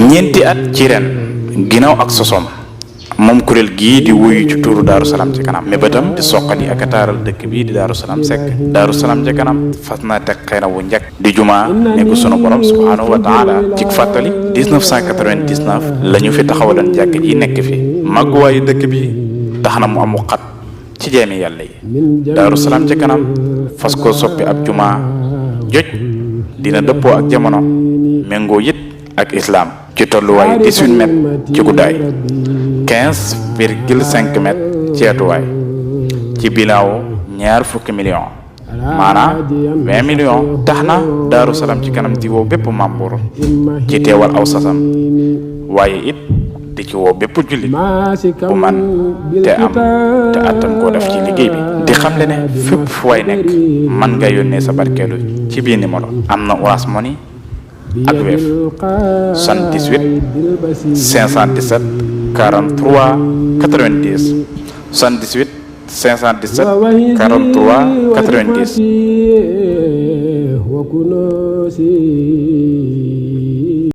ñeenti at ci ren ginnaaw ak sosom moom kuréel gii di wuyu ci tuuru Daaru Salaam ci kanam mébétam di soqali ak a taaral dëkk bii di Daaru Salaam Seck Daaru Salaam ci kanam fas na teg xëy na wu njëkk di jumaa ne ko sunu borom subhaanahu wa taala ci fàttali 1999 la ñu fi taxawaloon jàkk ji nekk fi màgguwaayu dëkk bi tax na mu amu xat ci jeemi yàlla yi Daaru Salaam ci kanam fas ko soppi ab jumaa joj dina dëppoo ak jamono méngoo it ak islam ci tolluwaay 18 mètres ci guddaay 15,5 mètres ci yaatuwaay ci bilaaw $20 millions maanaam 20 millions tax na Daaru Salaam ci kanam di woo bépp membre ci teewal aw sasam waaye it di ci woo bépp jullit bu man te am te attan koo def ci liggéey bi di xamle ne fépp fu waay nekk man nga yónnee sa barkeelu ci biir numéro am na Orange Money ak Wave 78 517 43 90 78 517 43 90